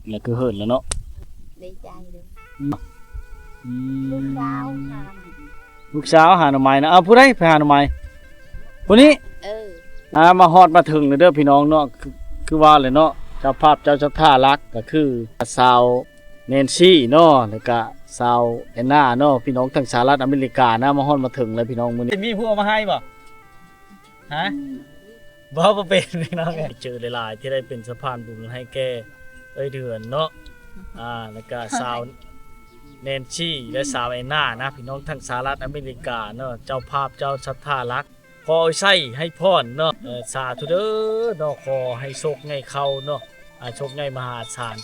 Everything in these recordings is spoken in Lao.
ແລ້ວຄືເຫີນແລ້ວເນາະ ດີໃຈເດີ້ ອືມ ອືມ ລູກສາວຫາໜໍ່ໄມ້ ລູກສາວຫາໜໍ່ໄມ້ນະ. ເອົາ ຜູ້ໃດໄປຫາໜໍ່ໄມ້? ຜູ້ນີ້? ເອີ ອ່າ ມາຮອດມາເຖິງແລ້ວເດີ້ພີ່ນ້ອງເນາະ ຄື ຄືວ່າແຫຼະເນາະ ເຈົ້າພາບເຈົ້າສັດທາຫຼັກກໍຄືສາວແນນຊີເນາະ ແລ້ວກະສາວແອນນາເນາະ ພີ່ນ້ອງທາງສະຫະລັດອາເມລິການະ ມາຮອດມາເຖິງແລ້ວພີ່ນ້ອງມື້ນີ້. ມີຜູ້ເອົາມາໃຫ້ບໍ່? ຮະ? ບໍ່ ບໍ່ເປັນພີ່ນ້ອງເອີຍ. ເຈີຫຼາຍໆ ທີ່ໄດ້ເປັນສະພານບຸນໃຫ້ແກ່ເອື້ອຍເດືອນເນາະ ອ່າ ແລ້ວກະສາວແນນຊີ ແລະ ສາວແອນນານະ ພີ່ນ້ອງທາງສະຫະລັດອາເມລິກາເນາະ ເຈົ້າພາບເຈົ້າສັດທາຫຼັກ ຂໍໃຊ້ໃຫ້ພອນເນາະ ເອີ ສາທຸເດີ້ເນາະ ຂໍໃຫ້ໂຊກໃຫຍ່ເຂົ້າເນາະ ອ່າ ໂຊກໃຫຍ່ມະຫາສານ.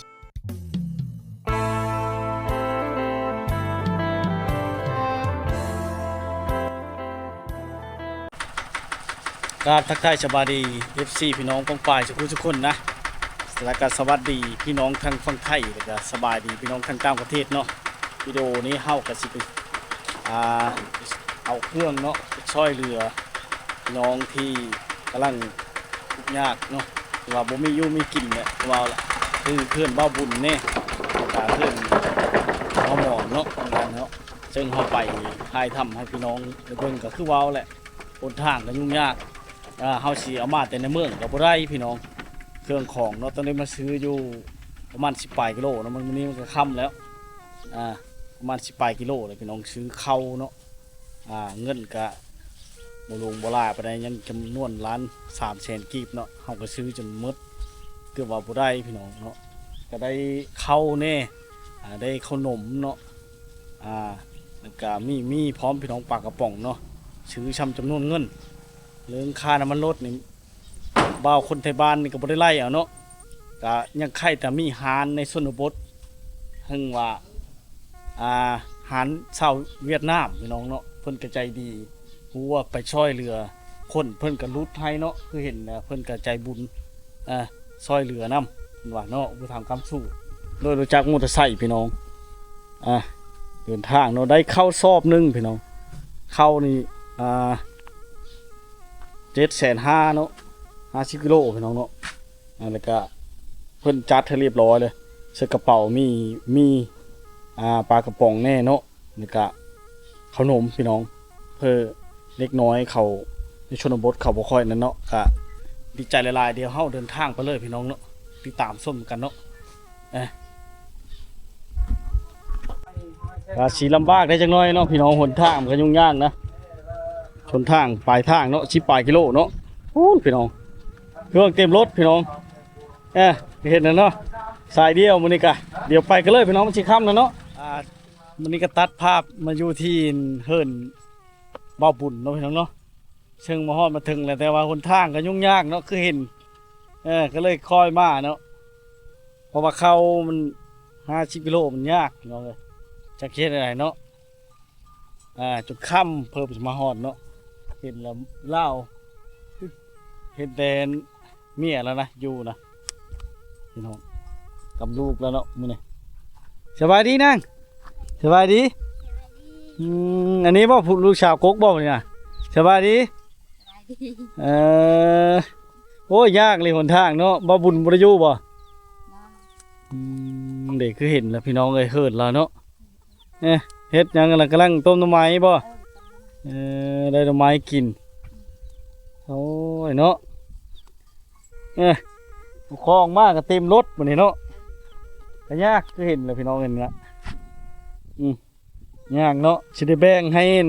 ກາບທັກທາຍສະບາຍດີ ເອັຟຊີ ພີ່ນ້ອງປ້ອງປາຍສຸກຄົນນະ ແລ້ວກະສະຫວັດດີພີ່ນ້ອງທາງຝັ່ງໄທ ແລ້ວກະສະບາຍດີພີ່ນ້ອງທາງຕ່າງປະເທດເນາະ. ວິດີໂອນີ້ເຮົາກະຊິໄປ ອ່າ ເອົາເຄື່ອງເນາະ ໄປຊ່ອຍເຫຼືອພີ່ນ້ອງທີ່ກຳລັງທຸກຍາກເນາະ ທີ່ວ່າບໍ່ມີຢູ່ມີກິນແຫຼະ ວ່າລະ ຄືເຮືອນບ່າວບຸນແດ່ ແລ້ວກະເຮືອນບ່າວໝອນເນາະ ເນາະ ເຊິ່ງເຮົາໄປຖ່າຍທຳໃຫ້ພີ່ນ້ອງໄດ້ເບິ່ງ ກໍຄືເວົ້າແຫຼະ ຫົນທາງກໍຫຍຸ້ງຍາກ ອ່າ ເຮົາຊິເອົາມາແຕ່ໃນເມືອງກໍບໍ່ໄດ້ພີ່ນ້ອງ ເຄື່ອງຂອງເນາະ ຕ້ອງໄດ້ມາຊື້ຢູ່ປະມານສິບປາຍກິໂລເນາະ ມື້ນີ້ມັນກໍຄ່ຳແລ້ວ ອ່າ ປະມານສິບປາຍກິໂລແລ້ວພີ່ນ້ອງ ຊື້ເຂົ້າເນາະ ອ່າ ເງິນກະບໍ່ຫຼວງບໍ່ຫຼາຍປານໃດ ຍັງຈຳນວນລ້ານສາມແສນກີບເນາະ ເຮົາກໍຊື້ຈົນໝົດ ເກືອບວ່າບໍ່ໄດ້ພີ່ນ້ອງເນາະ ກໍໄດ້ເຂົ້າແດ່ ອ່າ ໄດ້ເຂົ້າໜົມເນາະ ອ່າ ແລ້ວກະມີ ມີພ້ອມພີ່ນ້ອງ ປາກະປ໋ອງເນາະ ຊື້ຊ່ຳຈຳນວນເງິນ ເລື່ອງຄ່ານ້ຳມັນລົດນີ້ ບ່າວຄົນໄທບ້ານນີ້ກໍບໍ່ໄດ້ໄລ່ເອົາເນາະ ກະຍັງໄຄແຕ່ມີຮ້ານໃນຊົນນະບົດ ເຖິງວ່າ ອ່າ ຮ້ານຊາວຫວຽດນາມພີ່ນ້ອງເນາະ ເພິ່ນກໍໃຈດີ ຮູ້ວ່າໄປຊ່ອຍເຫຼືອຄົນ ເພິ່ນກໍຫຼຸດໃຫ້ເນາະ ຄືເຫັນນະ ເພິ່ນກໍໃຈບຸນ ອ່າ ຊ່ອຍເຫຼືອນຳ ເພິ່ນວ່າເນາະ ຜູ້ທຳຄຳສູ້ ໂດຍລົດຈັກມໍເຕີໄຊພີ່ນ້ອງ ອ່າ ເດີນທາງເນາະ ໄດ້ເຂົ້າສອບໜຶ່ງພີ່ນ້ອງ ເຂົ້ານີ້ ອ່າ ເຈັດແສນຫ້າເນາະ ຫ້າສິບກິໂລພີ່ນ້ອງເນາະ ອ່າ ແລ້ວກະເພິ່ນຈັດໃຫ້ລຽບຮ້ອຍເລີຍ ໃສ່ກະເປົາມີ ມີ ອ່າ ປາກະປ໋ອງແດ່ເນາະ ແລ້ວກະເຂົ້າໜົມພີ່ນ້ອງ ເພື່ອເດັກນ້ອຍເຂົາໃນຊົນນະບົດເຂົາບໍ່ຄ່ອຍນັ້ນເນາະ ກະດີໃຈຫຼາຍໆ ດຽວເຮົາເດີນທາງໄປເລີຍພີ່ນ້ອງເນາະ ຕິດຕາມຊົມກັນເນາະ ເອີ ກະຊິລຳບາກໄດ້ຈັກໜ້ອຍເນາະພີ່ນ້ອງ ຫົນທາງມັນກໍຫຍຸ້ງຍາກນະ ຫົນທາງປາຍທາງເນາະ ສິບປາຍກິໂລເນາະ ພຸ້ນພີ່ນ້ອງ ເຄື່ອງເຕັມລົດພີ່ນ້ອງ ເອີ ເຫັນແລ້ວເນາະ ສາຍດຽວມື້ນີ້ກະ ດຽວໄປກັນເລີຍພີ່ນ້ອງ ມັນຊິຄ່ຳແລ້ວເນາະ ອ່າ ມື້ນີ້ກໍຕັດພາບມາຢູ່ທີ່ເຮືອນບ່າວບຸນເນາະພີ່ນ້ອງເນາະ ເຊິ່ງມາຮອດມາເຖິງແລ້ວ ແຕ່ວ່າຫົນທາງກໍຫຍຸ້ງຍາກເນາະ ຄືເຫັນ ເອີ ກໍເລີຍຄ່ອຍມາເນາະ ເພາະວ່າເຂົ້າມັນຫ້າສິບກິໂລມັນຍາກພີ່ນ້ອງເອີຍ ຈັກຊິເຮັດແນວໃດເນາະ ອ່າ ຈົນຄ່ຳເພິ່ນຊິມາຮອດເນາະ ເຫັນແລ້ວລາວ ເຫັນແຕ່ເມຍແລ້ວນະ ຢູ່ນະ ພີ່ນ້ອງ ກັບລູກແລ້ວເນາະມື້ນີ້ ສະບາຍດີນາງ ສະບາຍດີ ອືມ ອັນນີ້ບໍ່ ລູກສາວກົກບໍ່ນີ້ນະ ສະບາຍດີ ເອີ ໂອ້ຍ ຍາກເລີຍຫົນທາງເນາະ ບ່າວບຸນບໍ່ໄດ້ຢູ່ບໍ່? ອືມ ເດ້ ຄືເຫັນແລ້ວພີ່ນ້ອງເອີຍ ເຫີນລາວເນາະ ເອີ ເຮັດຫຍັງລະ ກຳລັງຕົ້ມໜໍ່ໄມ້ບໍ່? ເອີ ໄດ້ໜໍ່ໄມ້ກິນ ໂອ້ຍເນາະ ເອີ ເອົາຂອງມາກໍເຕັມລົດບັດນີ້ເນາະ ກໍຍາກ ຄືເຫັນແລ້ວພີ່ນ້ອງເອີຍ ນີ້ລະ ອືມ ຍາກເນາະ ຊິໄດ້ແບ່ງໃຫ້ອັນ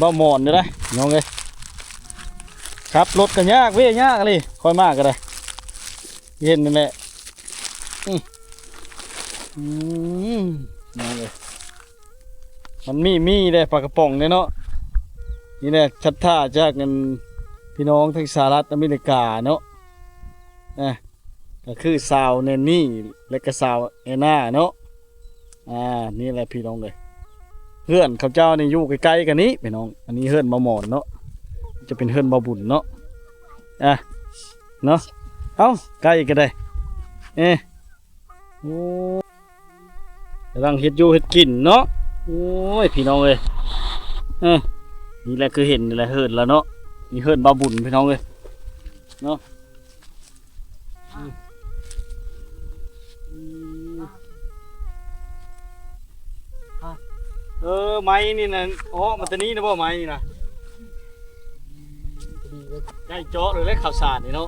ບ່າວໝອນຢູ່ໄດ໋ ພີ່ນ້ອງເອີຍ ຂັບລົດກໍຍາກເວີຍ ຍາກອີ່ຫຼີ ຂ້ອຍມາກໍໄດ້ ເຫັນນັ້ນແຫຼະ ອືມ ອືມ ພີ່ນ້ອງເອີຍ ມັນມີ ມີແດ່ປາກະປ໋ອງເດ້ເນາະ ນີ້ແຫຼະ ສັດທາຈາກອັນ ພີ່ນ້ອງທາງສະຫະລັດອາເມລິກາເນາະ ອ່າ ກໍຄືສາວແນນນີ່ ແລະກໍສາວແອນນາເນາະ ອ່າ ນີ້ແຫຼະພີ່ນ້ອງເອີຍ ເຮືອນເຂົາເຈົ້ານີ້ຢູ່ໃກ້ໆກັນນີ້ພີ່ນ້ອງ ອັນນີ້ເຮືອນບ່າວໝອນເນາະ ຈະເປັນເຮືອນບ່າວບຸນເນາະ ອ່າ ເນາະ ເອົ້າ ໃກ້ກັນເດ້ ເອ ໂອ້ ກຳລັງເຮັດຢູ່ເຮັດກິນເນາະ ໂອ້ຍ ພີ່ນ້ອງເອີຍ ເອີ ນີ້ແຫຼະຄືເຫັນນີ້ແຫຼະເຮືອນລາວເນາະ ນີ້ເຮືອນບ່າວບຸນພີ່ນ້ອງເອີຍ ເນາະ ອືມ ໄມ້ນີ້ນະ ເອາະມາແຕ່ນີ້ນະບໍ່ ໄມ້ນີ້ນະ ໃກ້ເຈາະເລີຍແຫຼະ ເຂົ້າສານນີ້ເນາະ.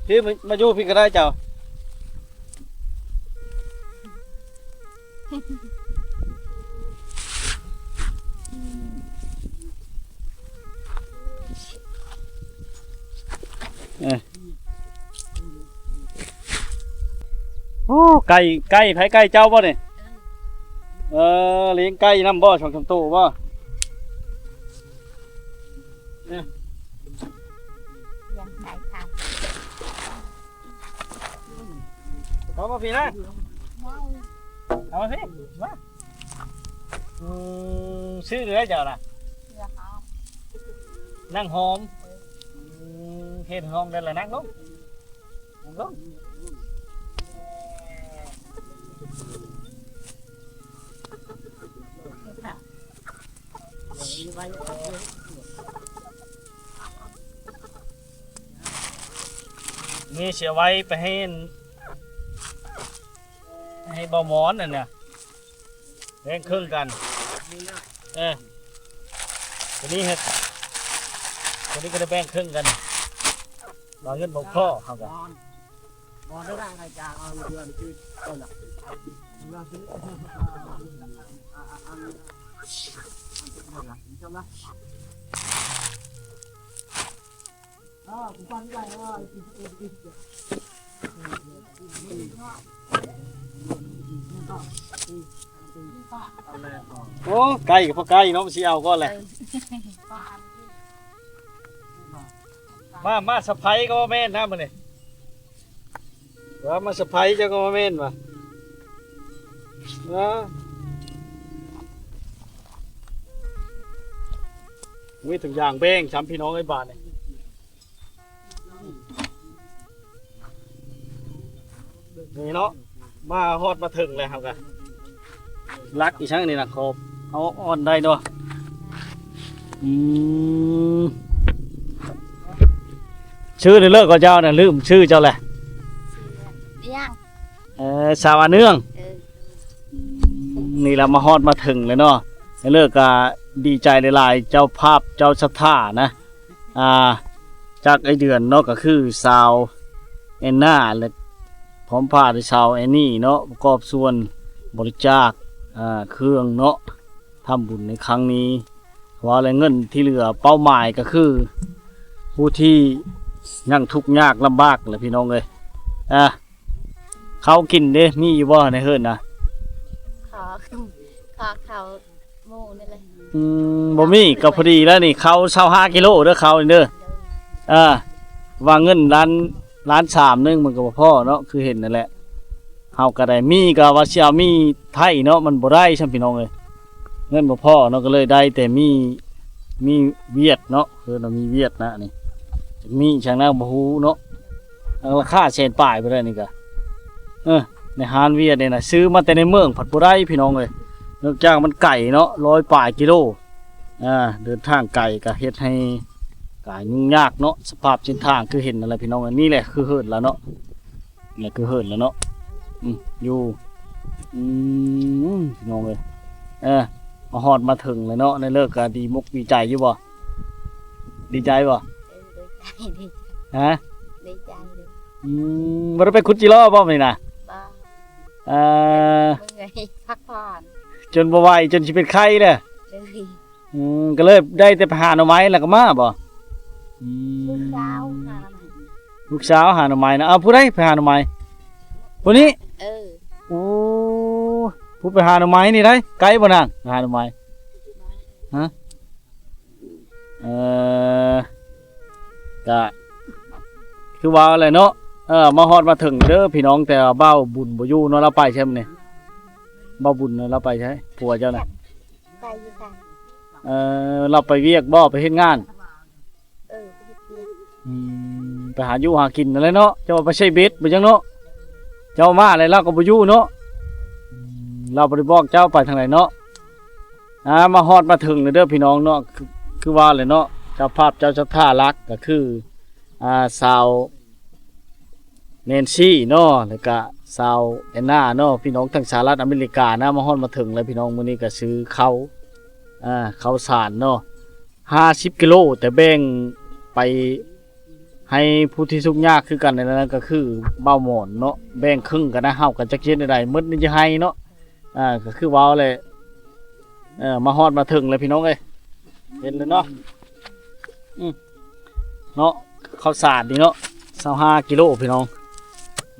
ພີ່ ມາ ມາຢູ່ພີ້ກໍໄດ້ເຈົ້າ. ເອີ ໂອ້ ໄກ່ ໄກ່ໃຜ? ໄກ່ເຈົ້າບໍ່ນີ້? ເອີ ລ້ຽງໄກ່ນຳບໍ່? ສອງສາມໂຕບໍ່? ເອີ ເອົາມາພີ້ນະ ເອົາມາພີ້ ມາ. ອືມ ຊື່ເລີຍເຈົ້ານະ ນາງຫອມ. ອືມ ເຮັດຫ້ອງໄດ້ລະ ນັ່ງລົງ ນັ່ງລົງ. ນີ້ຊິເອົາໄວ້ໄປໃຫ້ ໃຫ້ບ່າວໝອນນັ້ນນະ ແບ່ງເຄິ່ງກັນ. ເອີ ຕົວນີ້ເຮັດ ຕົວນີ້ກໍໄດ້ແບ່ງເຄິ່ງກັນ ວ່າເງິນບໍ່ພໍເຮົາກໍ ໂອ້ ໄກ່ກໍພໍໄກ່ເນາະ ມັນຊິເອົາກ່ອນແຫຼະ. ມາ ມາສະໄພກໍບໍ່ແມ່ນນະມື້ນີ້ ວ່າມາສະໄພເຈົ້າກໍບໍ່ແມ່ນວ່າ ເອີ ມີທຸກຢ່າງແບ່ງຊ້ຳ ພີ່ນ້ອງເອີຍ ບາດນີ້. ນີ້ເນາະ ມາຮອດມາເຖິງແລ້ວ ເຮົາກໍລັກອີ່ຫຍັງນີ້ນະ ຂອບເອົາອ່ອນໄດ້ເນາະ. ອືມ ຊື່ໄດ້ເລີກກໍເຈົ້ານະ ລືມຊື່ເຈົ້າແຫຼະ ຊື່ຫຍັງ? ເອີ ສາວອາເນື່ອງ. ເອີ ອືມ ນີ້ລະ ມາຮອດມາເຖິງແລ້ວເນາະ ໄດ້ເລີກກໍດີໃຈຫຼາຍໆ ເຈົ້າພາບເຈົ້າສັດທານະ ອ່າ ຈາກໄອ້ເດືອນເນາະ ກໍຄືສາວແອນນາ ແລະ ພ້ອມພາດ້ວຍສາວແອນນີ້ເນາະ ປະກອບສ່ວນບໍລິຈາກ ອ່າ ເຄື່ອງເນາະ ທຳບຸນໃນຄັ້ງນີ້. ເວົ້າແລ້ວເງິນທີ່ເຫຼືອ ເປົ້າໝາຍກໍຄືຜູ້ທີ່ຍັງທຸກຍາກລຳບາກແຫຼະ ພີ່ນ້ອງເອີຍ. ອ່າ ເຂົ້າກິນເດ້ ມີຢູ່ບໍ່ໃນເຮືອນນະ? ຂໍ ຂໍເຂົ້າ ໝູ່ນີ້ແຫຼະ. ອືມ ບໍ່ມີກໍພໍດີແລ້ວນີ້ ເຂົ້າຊາວຫ້າກິໂລເດີ ເຂົ້ານີ້ເດີ. ໂດຍ ເອີ ວ່າເງິນລ້ານ ລ້ານສາມໜຶ່ງມັນກໍບໍ່ພໍເນາະ ຄືເຫັນນັ້ນແຫຼະ. ເຮົາກໍໄດ້ມີ ກໍວ່າຊິເອົາມີໄທເນາະ ມັນບໍ່ໄດ້ຊ້ຳ ພີ່ນ້ອງເອີຍ ເງິນບໍ່ພໍເນາະ ກໍເລີຍໄດ້ແຕ່ມີ ມີຫວຽດເນາະ ເອີ້ນວ່າມີຫວຽດນະນີ້ ມີຫຍັງນະບໍ່ຮູ້ເນາະ. ລາຄາແສນປາຍພຸ້ນແຫຼະນີ້ກະ ເອີ ໃນຮ້ານຫວຽດນີ້ນະ ຊື້ມາແຕ່ໃນເມືອງພັດບໍ່ໄດ້ພີ່ນ້ອງເອີຍ ເນື່ອງຈາກມັນໄກເນາະ ຮ້ອຍປາຍກິໂລ ອ່າ ເດີນທາງໄກກະເຮັດໃຫ້ການຫຍຸ້ງຍາກເນາະ. ສະພາບເສັ້ນທາງຄືເຫັນນັ້ນແຫຼະພີ່ນ້ອງເອີຍ ນີ້ແຫຼະຄືເຮືອນລາວເນາະ ນີ້ຄືເຮືອນລາວເນາະ ອືມ ຢູ່ ອືມ ພີ່ນ້ອງເອີຍ ເອີ ມາຮອດມາເຖິງແລ້ວເນາະ ໄດ້ເລີກກະດີມົກດີໃຈຢູ່ບໍ່? ດີໃຈບໍ່? ເອີ ດີໃຈ ດີໃຈ ຮະ? ດີໃຈເດີ. ອືມ ບໍ່ໄດ້ໄປຂຸດຈີຫຼໍ່ບໍ່ມື້ນີ້ນະ? ບໍ່ ເອີ ເມື່ອຍ ພັກຜ່ອນ ຈົນບໍ່ໄຫວ ຈົນຊິເປັນໄຂ້ແລ້ວ. ໂດຍ ອືມ ກໍເລີຍໄດ້ແຕ່ໄປຫາໜໍ່ໄມ້ແລ້ວກໍມາບໍ່? ອືມ ລູກສາວຫາໜໍ່ໄມ້ ລູກສາວຫາໜໍ່ໄມ້ນະ. ເອົາ ຜູ້ໃດໄປຫາໜໍ່ໄມ້? ຜູ້ນີ້? ເອີ ໂອ້ ຜູ້ໄປຫາໜໍ່ໄມ້ນີ້ໄດ໋ ໄກບໍ່ນາງ? ໄປຫາໜໍ່ໄມ້ ຮະ? ເອີ ກະຄືວ່າແຫຼະເນາະ ເອີ ມາຮອດມາເຖິງເດີພີ່ນ້ອງ ແຕ່ວ່າບ່າວບຸນບໍ່ຢູ່ເນາະ ລາວໄປໃສມື້ນີ້? ບ່າວບຸນລາວໄປໃສ? ຜົວເຈົ້ານະ? ໄປຢູ່ໃສ? ເອີ ລາວໄປວຽກບໍ່? ໄປເຮັດງານ? ເອີ ໄປເຮັດວຽກ ອືມ ໄປຫາຢູ່ຫາກິນນັ້ນແຫຼະເນາະ. ເຈົ້າວ່າໄປໃສ່ເບັດບໍ່ຈັກເນາະ ເຈົ້າມາແລ້ວລາວກໍບໍ່ຢູ່ເນາະ. ອືມ ລາວບໍ່ໄດ້ບອກເຈົ້າໄປທາງໃດເນາະ. ອ່າ ມາຮອດມາເຖິງແລ້ວເດີພີ່ນ້ອງເນາະ ຄື ຄືວ່າແຫຼະເນາະ ເຈົ້າພາບເຈົ້າສັດທາຫຼັກກໍຄື ອ່າ ສາວ ແນນຊີເນາະ ແລ້ວກະສາວແອນນາເນາະ ພີ່ນ້ອງທາງສະຫະລັດອາເມລິການະ ມາຮອດມາເຖິງແລ້ວພີ່ນ້ອງ. ມື້ນີ້ກະຊື້ເຂົ້າ ອ່າ ເຂົ້າສານເນາະ ຫ້າສິບກິໂລ ແຕ່ແບ່ງໄປໃຫ້ຜູ້ທີ່ທຸກຍາກຄືກັນ ນັ້ນກະຄືບ່າວໝອນເນາະ ແບ່ງເຄິ່ງກັນນະ. ເຮົາກະຈັກເຮັດແນວໃດ ໝົດນີ້ຈະໃຫ້ເນາະ. ອ່າ ກະຄືເວົ້າແຫຼະ ເອີ ມາຮອດມາເຖິງແລ້ວພີ່ນ້ອງເອີຍ ເຫັນແລ້ວເນາະ ອືມ ເນາະ ເຂົ້າສານນີ້ເນາະ ຊາວຫ້າກິໂລພີ່ນ້ອງ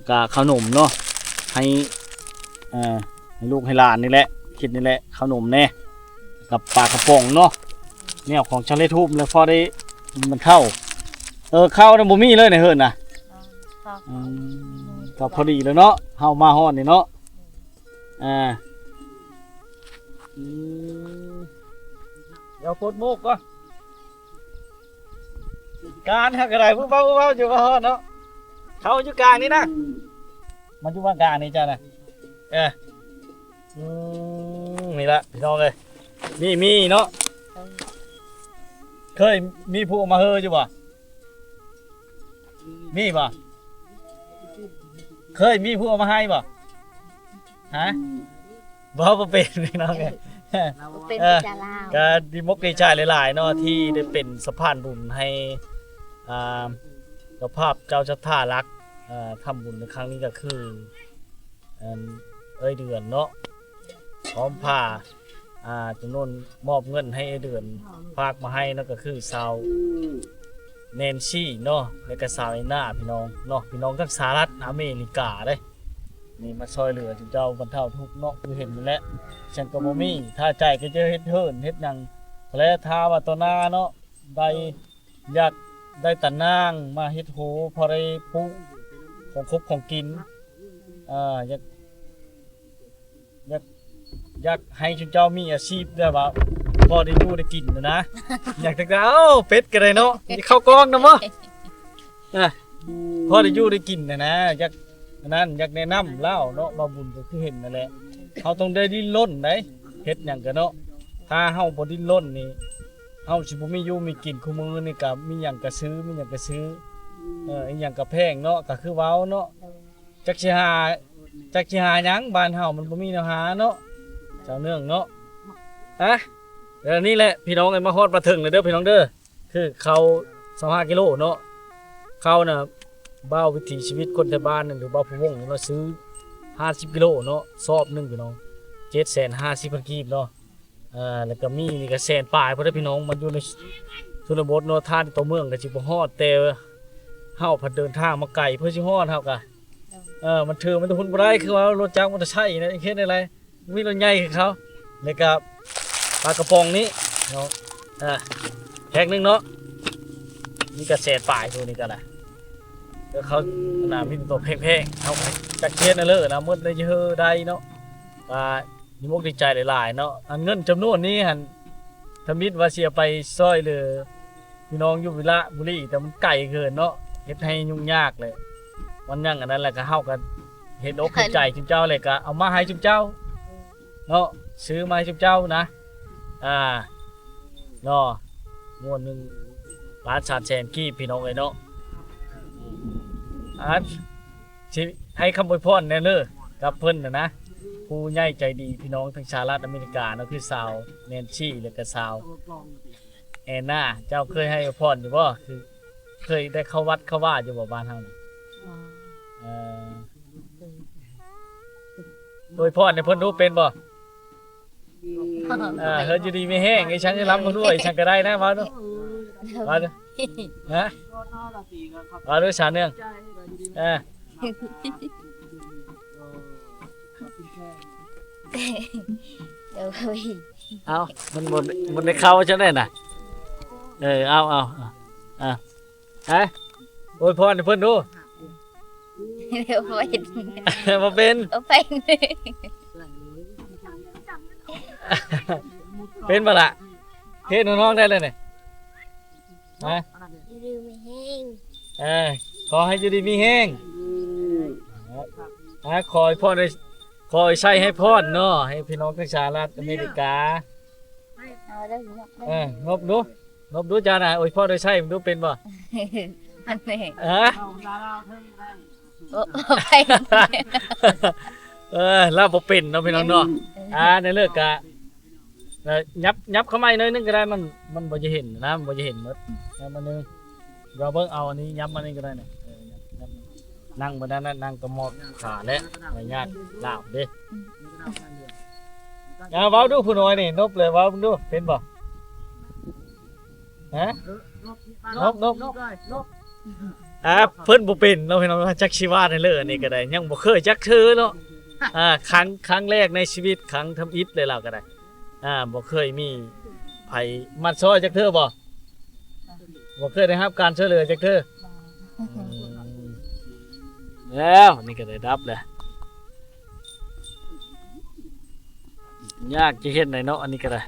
ກະເຂົ້າໜົມເນາະ ໃຫ້ ເອີ ໃຫ້ລູກໃຫ້ຫຼານນີ້ແຫຼະ ຄິດນີ້ແຫຼະ ເຂົ້າໜົມແດ່ ກັບປາກະປ໋ອງເນາະ ແນວຂອງຊາວເລທູມ ແລ້ວພໍໄດ້ມັນເຂົ້າ ເອີ ເຂົ້ານະບໍ່ມີເລີຍໃນເຮືອນນະ ເອີ ເຂົ້າ ອືມ ກະພໍດີແລ້ວເນາະ ເຮົາມາຮອດນີ້ເນາະ ອ່າ ອືມ ດຽວໂພດໂມກກ່ອນ ການຫາກະໄດ້ ຜູ້ເວົ້າ ຜູ້ເວົ້າຢູ່ວ່າຮອດເນາະ ເຂົ້າຢູ່ກາງນີ້ນະ ມັນຢູ່ວ່າງກາງນີ້ເຈົ້ານະ ເອີ ອືມ ນີ້ລະພີ່ນ້ອງເອີຍ ມີ ມີເນາະ ເຄີຍມີຜູ້ເອົາມາເຮີຢູ່ບໍ່? ມີບໍ່? ເຄີຍມີຜູ້ເອົາມາໃຫ້ບໍ່? ຮະ? ເວົ້າບໍ່ເປັນພີ່ນ້ອງເອີຍ ບໍ່ເປັນ ເອີ ພາສາລາວ ກະດີອົກດີໃຈຫຼາຍໆເນາະ ທີ່ໄດ້ເປັນສະພານບຸນໃຫ້ ອ່າ ເຈົ້າພາບເຈົ້າສັດທາຫຼັກ ເອີ ທຳບຸນໃນຄັ້ງນີ້ກະຄື ອັນ ເອື້ອຍເດືອນເນາະ ພ້ອມພາ ອ່າ ຈຳນວນ ມອບເງິນໃຫ້ເອື້ອຍເດືອນ ຝາກມາໃຫ້ເນາະ ກະຄືສາວແນນຊີເນາະ ແລະກະສາວແອນນາ ພີ່ນ້ອງເນາະ ພີ່ນ້ອງທາງສະຫະລັດອາເມລິກາເດ້ ນີ້ມາຊ່ອຍເຫຼືອຈຸເຈົ້າບັນເທົາທຸກເນາະ ຄືເຫັນນີ້ແຫຼະ ຫຍັງກະບໍ່ມີ ຖ້າໃຈກະຈະເຮັດເຮືອນເຮັດຫຍັງ ແລະຖ້າວ່າຕໍ່ໜ້າເນາະ ໄດ້ ຢາກໄດ້ຕານາງມາເຮັດໂຮ ພໍໄດ້ປູກຂອງຄົບຂອງກິນ ເອີ ຢາກ ຢາກ ຢາກໃຫ້ຊຸມເຈົ້າມີອາຊີບແບບວ່າພໍໄດ້ຢູ່ໄດ້ກິນນະນະ ຢາກ ຢາກໄດ້ ເອົ້າ ເປັດກະໄດ້ເນາະ ເຂົ້າກ້ອງນຳບໍ່? ອ່າ ພໍໄດ້ຢູ່ໄດ້ກິນນະນະ ຢາກ ອັນນັ້ນ ຢາກແນະນຳລາວເນາະ ບ່າວບຸນກະຄືເຫັນນັ້ນແຫຼະ ເຮົາຕ້ອງໄດ້ດີ້ນລົນໃດ ເຮັດຫຍັງກະເນາະ ຖ້າເຮົາບໍ່ດີ້ນລົນນີ້ ເຮົາຊິບໍ່ມີຢູ່ມີກິນ ຄູ່ມື້ນີ້ກະມີຫຍັງກະຊື້ ມີຫຍັງກະຊື້ ເອີ ອີ່ຫຍັງກະແພງເນາະ ກະຄືເວົ້າເນາະ ຈັກຊິຫາ ຈັກຊິຫາຫຍັງ ບ້ານເຮົາມັນບໍ່ມີແນວຫາເນາະ ສາວເນືອງເນາະ ອະ ແລ້ວນີ້ແຫຼະພີ່ນ້ອງເອີຍ ມາຮອດມາເຖິງແລ້ວເດີພີ່ນ້ອງເດີ ຄືເຂົ້າຊາວຫ້າກິໂລເນາະ ເຂົ້ານະ ບ່າວວິຖີຊີວິດຄົນໄທບ້ານ ຫຼືບ່າວພູວົງນີ້ເນາະ ຊື້ຫ້າສິບກິໂລເນາະ ສອບໜຶ່ງພີ່ນ້ອງ ເຈັດແສນຫ້າສິບພັນກີບເນາະ ອ່າ ແລ້ວກະມີນີ້ກະແສນປາຍພຸ້ນເດ້ພີ່ນ້ອງ ມັນຢູ່ໃນຊົນນະບົດເນາະ ຖ້າຕໍ່ເມືອງກະຊິບໍ່ຮອດ ແຕ່ເຮົາພັດເດີນທາງມາໄກ ເພື່ອຊິຮອດເຮົາກະ ເອີ ມັນຖືມັນແຕ່ພຸ້ນບໍ່ໄດ້ ຄືວ່າລົດຈັກມໍເຕີໄຊນະ ເຮັດແນວໃດ ມີລົດໃຫຍ່ຄືເຂົາ ແລ້ວກະປາກະປ໋ອງນີ້ເນາະ ເອີ ແພັກໜຶ່ງເນາະ ນີ້ກະແສນປາຍໂຕນີ້ກະນະ ແລ້ວເຂົານະ ມີແຕ່ໂຕແພງໆ ເຮົາກະຈັກເຮັດແນວເລີນະ ໝົດໃນເຮີໄດ້ເນາະ ກະ ດີອົກດີໃຈຫຼາຍໆເນາະ ອັນເງິນຈຳນວນນີ້ຫັ້ນ ທຳອິດວ່າຊິເອົາໄປຊ່ອຍເຫຼືອພີ່ນ້ອງຢູ່ວິລະບູລີ ແຕ່ມັນໄກເກີນເນາະ ເຮັດໃຫ້ຫຍຸ້ງຍາກແຫຼະ ມັນຍັງອັນນັ້ນແຫຼະ ກະເຮົາກະເຫັນອົກເຫັນໃຈຊຸມເຈົ້າແຫຼະ ກະເອົາມາໃຫ້ຊຸມເຈົ້າເນາະ ຊື້ມາໃຫ້ຊຸມເຈົ້ານະ ອ່າ ເນາະ ງວດໜຶ່ງລ້ານສາມແສນກີບ ພີ່ນ້ອງເອີຍເນາະ ອ່າ ຊິໃຫ້ຄຳອວຍພອນແດ່ເດີ ກັບເພິ່ນນະນະ ຜູ້ໃຫຍ່ໃຈດີ ພີ່ນ້ອງທາງສະຫະລັດອາເມລິກາເນາະ ຄືສາວແນນຊີ ແລະກະສາວແອນນາ ເຈົ້າເຄີຍໃຫ້ອວຍພອນຢູ່ບໍ່? ຄືເຄີຍໄດ້ເຂົ້າວັດເຂົ້າວາຢູ່ບໍ່ ບ້ານເຮົານະ? ເອີ ອວຍພອນໃຫ້ເພິ່ນດູ ເປັນບໍ່? ເອີ ເພິ່ນຢູ່ດີມີແຮງ ອີ່ຫຍັງລຳມາດ້ວຍ ອີ່ຫຍັງກະໄດ້ນະ ເວົ້າດູ ເວົ້າດູ ຮະ ເວົ້າດູ ສາວເນືອງ ເອີ ໂອ້ຍ ເອົ້າ ມັນບໍ່ ບໍ່ໄດ້ເຂົ້າຈັ່ງໃດນະ ເອີ ເອົາ ເອົາ ເອົາ ເອົາ ຮະ ອວຍພອນໃຫ້ເພິ່ນດູ ບໍ່ເປັນ ບໍ່ເປັນ ບໍ່ເປັນ ເປັນບໍ່ລະ? ເຮັດນ້ອງໆໄດ້ແລ້ວນີ້ ຮະ ຢູ່ດີມີແຮງ ເອີ ຂໍໃຫ້ຢູ່ດີມີແຮງ ຮະ ຂໍໃຫ້ພອນໄດ້ ຂໍໃຫ້ໃຊ້ໃຫ້ພອນເນາະ ໃຫ້ພີ່ນ້ອງທາງສະຫະລັດອາເມລິກາ ເອົາເດີ ເອີ ນົບດູ ນົບດູ ເຈົ້ານະ ອວຍພອນໃຫ້ໃຊ້ເບິ່ງດູ ເປັນບໍ່? ອັນນີ້ ຮະ? ໂອ້ ໄປ ເອີ ລາວບໍ່ເປັນເນາະພີ່ນ້ອງເນາະ. ອ່າ ໃນເລີກກະ ເອີ ຫຍັບ ຫຍັບເຂົ້າມາອີກໜ້ອຍໜຶ່ງກໍໄດ້ ມັນ ມັນບໍ່ຈະເຫັນນະ ມັນບໍ່ຈະເຫັນໝົດ. ຫຍັບມາໜຶ່ງ ລອງເບິ່ງ ເອົາອັນນີ້ຫຍັບມານີ້ກໍໄດ້ນະ. ເອີ ຫຍັບ ຫຍັບ ນັ່ງບໍ່ໄດ້ນະ ນັ່ງກະໝອບຂາແຫຼະ ໄວ້ຍາດລາວເດ້. ອ່າ ເວົ້າດູຜູ້ນ້ອຍນີ້ ນົບເລີຍ ເວົ້າດູ ເປັນບໍ່? ຮະ? ນົບ ນົບ ນົບ ອ່າ ເພິ່ນບໍ່ເປັນເນາະພີ່ນ້ອງ ຈັກຊິວ່າແນວເລີ ອັນນີ້ກໍໄດ້ ຍັງບໍ່ເຄີຍຈັກເທື່ອເນາະ. ອ່າ ຄັ້ງ ຄັ້ງແລກໃນຊີວິດ ຄັ້ງທຳອິດເລີຍລາວກໍໄດ້. ອ່າ ບໍ່ເຄີຍມີໃຜມາຊ່ອຍຈັກເທື່ອບໍ່? ບໍ່ເຄີຍໄດ້ຮັບການຊ່ວຍເຫຼືອຈັກເທື່ອ. ອືມ ແລ້ວນີ້ກໍໄດ້ດັບແລ້ວ. ຍາກຈະເຮັດໄດເນາະ ອັນນີ້ກໍໄດ້.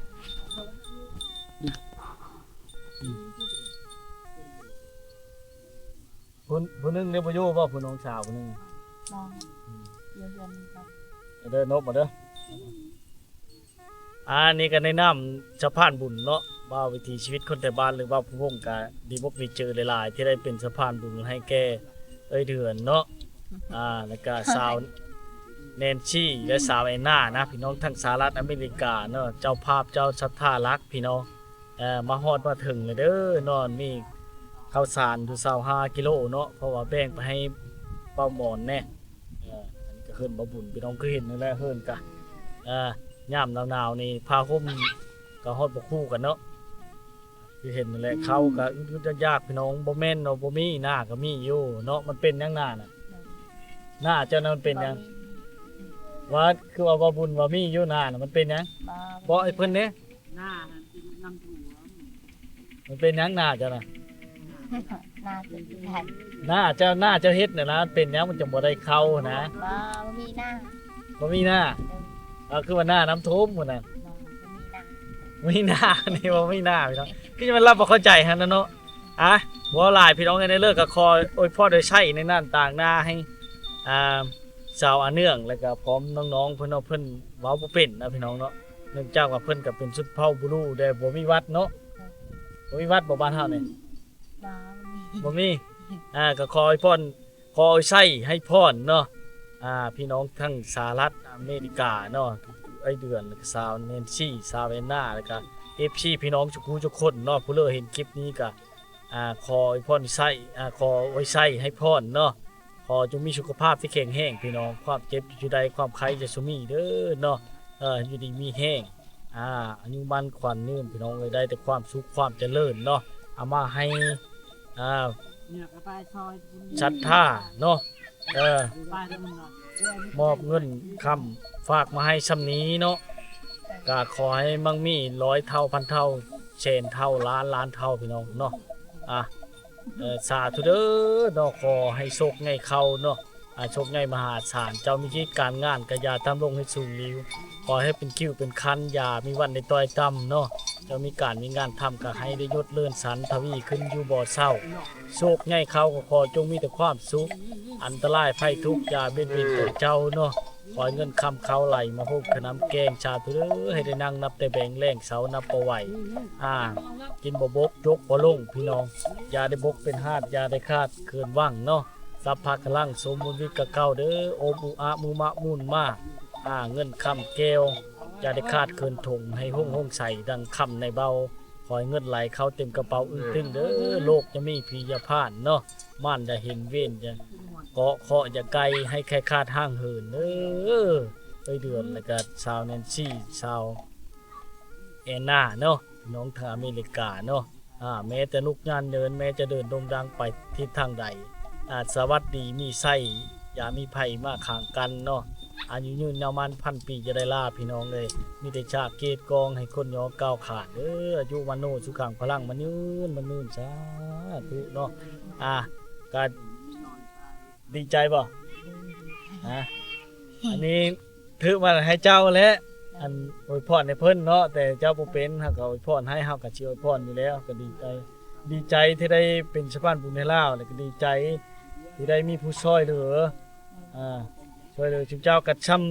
ຜູ້ ຜູ້ໜຶ່ງເດ້ບໍ່ຢູ່ບໍ່? ຜູ້ນ້ອງສາວຜູ້ໜຶ່ງ. ບໍ່ ຢູ່ເຮືອນນີ້. ເດີ ນົບມາເດີ. ອ່າ ນີ້ກໍໃນນາມສະພານບຸນເນາະ ວ່າວິຖີຊີວິດຄົນໄທບ້ານ ຫຼືວ່າຜູ້ວົງ ກໍດີອົກດີໃຈຫຼາຍໆ ທີ່ໄດ້ເປັນສະພານບຸນໃຫ້ແກ່ເອື້ອຍເດືອນເນາະ. ອ່າ ແລ້ວກໍສາວແນນຊີ ແລະ ສາວແອນນານະ ພີ່ນ້ອງ ທັງສະຫະລັດອາເມລິກາເນາະ ເຈົ້າພາບເຈົ້າສັດທາຫຼັກ ພີ່ນ້ອງ. ເອີ ມາຮອດມາເຖິງແລ້ວເດີເນາະ ມີເຂົ້າສານຢູ່ຊາວຫ້າກິໂລເນາະ ເພາະວ່າແບ່ງໄປໃຫ້ເບົາໝອນແດ່. ເອີ ອັນນີ້ກໍເຮືອນເບົາບຸນ ພີ່ນ້ອງຄືເຫັນນັ້ນແຫຼະ ເຮືອນກະ ເອີ ຍາມໜາວໆນີ້ຜ້າຫົ່ມກໍຮອດບໍ່ຄູ່ກັນເນາະ ຄືເຫັນນັ້ນແຫຼະ. ເຂົ້າກໍອຶດໆຢາກໆ ພີ່ນ້ອງ ບໍ່ແມ່ນວ່າບໍ່ມີ ໜ້າກໍມີຢູ່ເນາະ. ມັນເປັນຫຍັງໜ້ານະ? ໜ້າເຈົ້ານັ້ນມັນເປັນຫຍັງ? ວ່າຄືວ່າເບົາບຸນວ່າມີຢູ່ໜ້ານະ ມັນເປັນຫຍັງ? ບໍ່ ບອກໃຫ້ເພິ່ນແດ່. ໜ້າຫັ້ນເປັນນ້ຳຖ້ວມ. ມັນເປັນຫຍັງໜ້າເຈົ້ານະ? ໜ້າເປັນຫຍັງ? ໜ້າເຈົ້າ ໜ້າເຈົ້າເຮັດນະນະ ເປັນຫຍັງມັນຈັ່ງບໍ່ໄດ້ເຂົ້ານະ? ບໍ່ ບໍ່ມີໜ້າ. ບໍ່ມີໜ້າ? ເອີ ເອົາ ຄືວ່າໜ້ານ້ຳຖ້ວມພຸ້ນນະ. ບໍ່ ບໍ່ມີໜ້າ. ບໍ່ມີໜ້າ ນີ້ບໍ່ມີໜ້າ ພີ່ນ້ອງ. ຄືຈະແມ່ນລາວບໍ່ເຂົ້າໃຈຫັ້ນນະເນາະ. ອ່ະ ບໍ່ຫຼາຍ ພີ່ນ້ອງເອີຍ ໃນເລີກກໍຂໍອວຍພອນອວຍໄຊໃນນັ້ນຕ່າງໜ້າໃຫ້ ອ່າ ສາວອາເນື່ອງ ແລ້ວກໍພ້ອມນ້ອງໆເພິ່ນເນາະ ເພິ່ນເວົ້າບໍ່ເປັນນະ ພີ່ນ້ອງເນາະ. ເນື່ອງຈາກວ່າເພິ່ນກໍເປັນຊົນເຜົ່າບູຣູແດ່ ບໍ່ມີວັດເນາະ. ບໍ່ມີວັດບໍ່ ບ້ານເຮົານີ້? ບໍ່ມີ. ບໍ່ມີ. ອ່າ ກໍຂໍອວຍພອນ ຂໍອວຍໄຊໃຫ້ພອນເນາະ ອ່າ ພີ່ນ້ອງທັງສະຫະລັດອາເມລິກາເນາະ ເອື້ອຍເດືອນ ແລ້ວກໍສາວແນນຊີ ສາວແອນນາ ແລ້ວກໍເອັຟຊີ ພີ່ນ້ອງທຸກຜູ້ທຸກຄົນເນາະ. ຜູ້ເລີເຫັນຄລິບນີ້ກໍ ອ່າ ຂໍອວຍພອນໃຊ້ ອ່າ ຂໍອວຍໄຊໃຫ້ພອນເນາະ. ຂໍຈົ່ງມີສຸຂະພາບທີ່ແຂງແຮງ ພີ່ນ້ອງ ຄວາມເຈັບຢ່າສູ່ໄດ້ ຄວາມໄຂ້ຢ່າສູ່ມີເດີເນາະ. ເອີ ຢູ່ດີມີແຮງ ອ່າ ອາຍຸໝັ້ນຂວັນຍືນ ພີ່ນ້ອງເອີຍ ໄດ້ແຕ່ຄວາມສຸກຄວາມຈະເລີນເນາະ ເອົາມາໃຫ້ ອ່າ ສັດທາເນາະ. ເອີ ມອບເງິນຄຳຝາກມາໃຫ້ຊ່ຳນີ້ເນາະ ກະຂໍໃຫ້ມັ່ງມີຮ້ອຍເທົ່າ ພັນເທົ່າ ແສນເທົ່າ ລ້ານລ້ານເທົ່າ ພີ່ນ້ອງເນາະ. ອ່າ ເອີ ສາທຸເດີເນາະ ຂໍໃຫ້ໂຊກໃຫຍ່ເຂົ້າເນາະ ອ່າ ໂຊກໃຫຍ່ມະຫາສານ. ເຈົ້າມີກິດການງານກະຢ່າດຳລົງໃຫ້ສູງຫຼິວ ຂໍໃຫ້ເປັນຄິ້ວເປັນຄັນ ຢ່າມີວັນໄດ້ຕ້ອຍຕ່ຳເນາະ. ເຈົ້າມີການມີງານທຳກະໃຫ້ໄດ້ຍົດເລີນສັນທະວີຂຶ້ນຢູ່ບໍ່ເຊົາ. ໂຊກໃຫຍ່ເຂົ້າກໍຂໍຈົ່ງມີແຕ່ຄວາມສຸກ ອັນຕະລາຍໄພທຸກຢ່າບຽດບຽນຕົວເຈົ້າເນາະ. ຂໍໃຫ້ເງິນຄຳເຂົ້າໄຫຼມາໂຮມຂະໜຳແກງ ສາທຸເດີ ໃຫ້ໄດ້ນັ່ງນັບແຕ່ແບງແລງເຊົານັບບໍ່ໄຫວ ອ່າ ກິນບໍ່ບົກຈົກບໍ່ລົງ ພີ່ນ້ອງ ຢ່າໄດ້ບົກເປັນຫາດ ຢ່າໄດ້ຂາດເຂີນຫວັງເນາະ. ສັບພະກຳລັງສົມບູນວິດກະເກົ່າເດີ ໂອມອຸອະມຸມະມູນມາ ອ່າ ເງິນຄຳແກ້ວ ຢ່າໄດ້ຂາດເຂີນຖົງ ໃຫ້ຮຸ່ງໂຮງໃສດັ່ງຄຳໃນເບົາ. ຂໍໃຫ້ເງິນໄຫຼເຂົ້າເຕັມກະເປົາອຶ້ງຕຶ້ງເດີ ໂລກຢ່າມີພະຍາບາດເນາະ ມານຢ່າເຫັນເວນ ຢ່າເກາະເຄາະ ຢ່າໄກ ໃຫ້ແຄ້ວຄາດຫ່າງເຫີນເດີ ເອື້ອຍເດືອນ ແລ້ວກະສາວແນນຊີ ສາວແອນນາເນາະ ພີ່ນ້ອງທາງອາເມລິກາເນາະ. ອ່າ ແມ້ແຕ່ລູກຍານເດີນ ແມ້ຈະເດີນດົງດັງໄປທິດທາງໃດ ອ່າ ສະຫວັດດີມີໄຊ ຢ່າມີໄພມາຂ້າງກັນເນາະ. ອາຍຸຍືນຍາວໝັ້ນພັນປີ ຢ່າໄດ້ລາ ພີ່ນ້ອງເອີຍ ມີແຕ່ຊາກເກດກອງໃຫ້ຄົນຍໍກ້າວຂານເດີ. ອາຍຸວັນໂນສຸຂັງພະລັງ ໝັ້ນຍືນ ໝັ້ນຍືນ ສາທຸເນາະ. ອ່າ ກະດີໃຈບໍ່? ຮະ? ອັນນີ້ຖືກມາໃຫ້ເຈົ້າແຫຼະ ອັນອວຍພອນໃຫ້ເພິ່ນເນາະ ແຕ່ເຈົ້າບໍ່ເປັນ ເຮົາກໍອວຍພອນໃຫ້ ເຮົາກໍຊິອວຍພອນຢູ່ແລ້ວ ກໍດີໃຈ ດີໃຈທີ່ໄດ້ເປັນສະພານບຸນໃຫ້ລາວ ແລ້ວກໍດີໃຈທີ່ໄດ້ມີຜູ້ຊ່ວຍເຫຼືອ ອ່າ ຊ່ວຍເຫຼືອຊຸມເຈົ້າ. ກໍຊ່ຳ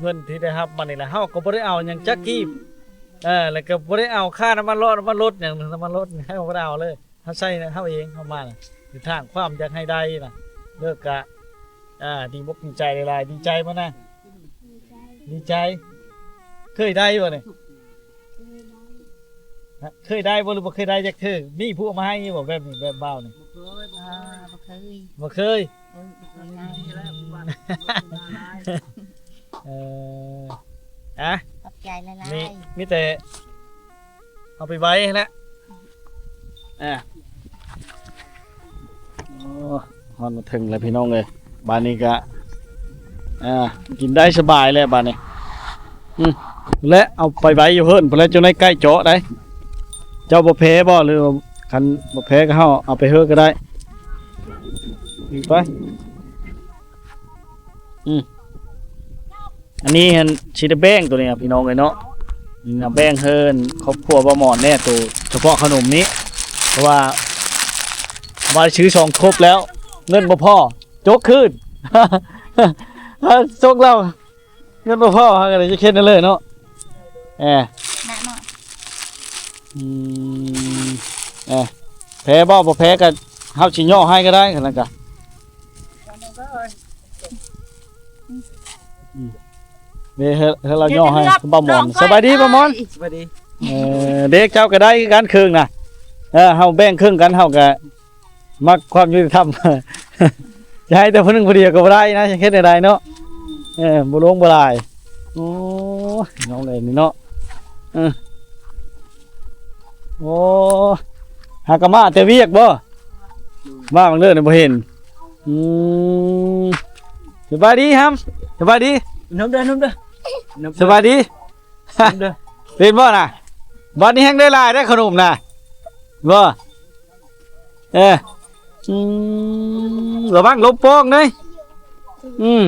ເງິນທີ່ໄດ້ຮັບມານີ້ລະ ເຮົາກໍບໍ່ໄດ້ເອົາຫຍັງຈັກກີບ ເອີ ແລ້ວກໍບໍ່ໄດ້ເອົາຄ່ານ້ຳມັນລົດ ນ້ຳມັນລົດຫຍັງ ນ້ຳມັນລົດເຮົາບໍ່ໄດ້ເອົາເລີຍ. ເຮົາໃຊ້ເຮົາເອງ ເຮົາມານະ ຫຼືທາງຄວາມຢາກໃຫ້ໄດ້ນະ ເລີກກະ ອ່າ ດີອົກດີໃຈຫຼາຍໆ ດີໃຈບໍ່ນະ? ດີໃຈ. ເຄີຍໄດ້ບໍ່ນີ້? ເຄີຍໄດ້ບໍ່ ຫຼືບໍ່ເຄີຍໄດ້ຈັກເທື່ອ? ມີຜູ້ເອົາມາໃຫ້ຢູ່ບໍ່ ແບບນີ້ ແບບບ່າວນີ້? ບໍ່ເຄີຍ ບໍ່ເຄີຍ ບໍ່ເຄີຍ ບໍ່ເຄີຍ. ເອີ ອາ ຂອບໃຈຫຼາຍໆ. ມີ ມີແຕ່ເອົາໄປໄວ້ຫັ້ນແຫຼະ. ອ່າ ໂອ້ ຮອດມາເຖິງແລ້ວພີ່ນ້ອງເອີຍ. ບາດນີ້ກະ ອ່າ ກິນໄດ້ສະບາຍແລ້ວບາດນີ້. ອືມ ແລະ ເອົາໄປໄວ້ຢູ່ເຮືອນພຸ້ນແຫຼະ ຈັ່ງໄດ້ໃກ້ເຈາະໄດ້. ເຈົ້າບໍ່ແພ້ບໍ່ ຫຼືວ່າຄັນບໍ່ແພ້ກໍເຮົາເອົາໄປເຮືອນກໍໄດ້. ໄປ. ອືມ ອັນນີ້ຫັ້ນຊິໄດ້ແບ່ງໂຕນີ້ພີ່ນ້ອງເອີຍເນາະ. ນີ້ນະ ແບ່ງເຮືອນຄອບຄົວບ່າວໝອນແດ່ ໂຕສະເພາະຂະໜົມນີ້ ເພາະວ່າ ວ່າຊິຊື້ສອງທົບແລ້ວ ເງິນບໍ່ພໍ ຈົກຄືນ. ເອົາ ສົ່ງລາວ ເງິນບໍ່ພໍ ເຮົາກໍໄດ້ຈະເຮັດນັ້ນເລີຍເນາະ. ເອີ ນະເນາະ. ອືມ ເອີ ແພ້ບໍ່ ບໍ່ແພ້ກໍເຮົາຊິຍໍໃຫ້ກໍໄດ້ ຄັນນັ້ນກະ. ອືມ ເອີ ເອີ ເອີ ລາວຍໍໃຫ້ບ່າວໝອນ. ສະບາຍດີບ່າວໝອນ. ສະບາຍດີ. ເອີ ເດັກເຈົ້າກໍໄດ້ຄືກັນເຄິ່ງນະ. ເອີ ເຮົາແບ່ງເຄິ່ງກັນ ເຮົາກໍມັກຄວາມຍຸຕິທຳ. ຈະໃຫ້ແຕ່ຜູ້ໜຶ່ງຜູ້ດຽວກໍບໍ່ໄດ້ນະ ຈະເຮັດແນວໃດເນາະ. ເອີ ບໍ່ຫຼວງບໍ່ຫຼາຍ. ໂອ້ຍ ນ້ອງເອີຍນີ້ເນາະ. ເອີ ໂອ້ ຫາກະມາແຕ່ວຽກບໍ່? ມາບາງເທື່ອນີ້ບໍ່ເຫັນ. ອືມ ສະບາຍດີຮຳ. ສະບາຍດີ. ນຳເດີ ນຳເດີ. ສະບາຍດີ. ນຳເດີ. ເຫັນບໍ່ນະ? ບັດນີ້ແຮ່ງໄດ້ຫຼາຍໄດ໋ຂະໜົມນະ ບໍ່? ເອີ ອືມ ລະວັງລົມປ່ອງເດ້. ອືມ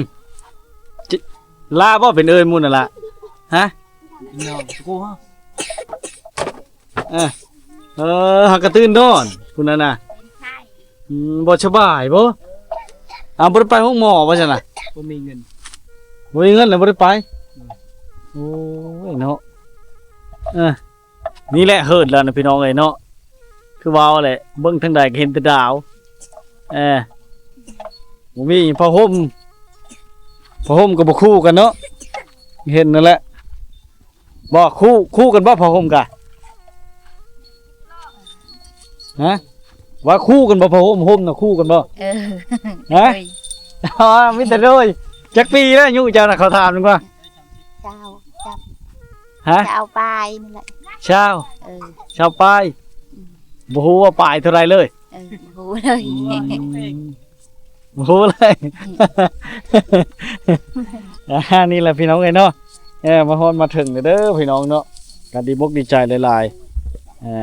ລາບໍ່ເປັນເອີຍໝູ່ນັ້ນລະ ຮະ? ເອີ ເອີ ຫາກະຕື່ນນອນພຸ້ນນະນະ. ອືມ ບໍ່ສະບາຍບໍ່? ອ້າວ ບໍ່ໄດ້ໄປໂຮງໝໍບໍ່ຊັ້ນນະ? ບໍ່ມີເງິນ ບໍ່ມີເງິນແລ້ວບໍ່ໄດ້ໄປ. ອືມ ໂອ້ຍເນາະ. ເອີ ນີ້ແຫຼະເຮີດແລ້ວນະພີ່ນ້ອງເອີຍເນາະ. ຄືເວົ້າແຫຼະ ເບິ່ງທາງໃດກໍເຫັນແຕ່ດາວ. ເອີ ບໍ່ມີຜ້າຫົ່ມ ຜ້າຫົ່ມກໍບໍ່ຄູ່ກັນເນາະ. ເຫັນນັ້ນແຫຼະ ບໍ່ຄູ່ ຄູ່ກັນບໍ່ຜ້າຫົ່ມກະ? ຮະ ວ່າຄູ່ກັນບໍ່ຜ້າຫົ່ມ ຫົ່ມນະຄູ່ກັນບໍ່? ເອີ ຮະ ໂດຍ. ອໍ ມີແຕ່ໂດຍ. ຈັກປີແລ້ວອາຍຸເຈົ້ານະ ເຂົາຖາມດີກວ່າ. ຊາວ ຊາວ ຮະ ຊາວປາຍນີ້ແຫຼະ. ຊາວ ເອີ ຊາວປາຍ. ອືມ ບໍ່ຮູ້ວ່າປາຍເທົ່າໃດເລີຍ. ເອີ ບໍ່ຮູ້ເລີຍ. ອືມ ບໍ່ຮູ້ເລີຍ. ອືມ ອ່າ ນີ້ແຫຼະພີ່ນ້ອງເອີຍເນາະ. ເອີ ມາຮອດມາເຖິງແລ້ວເດີພີ່ນ້ອງເນາະ ກໍດີອົກດີໃຈຫຼາຍໆ. ເອີ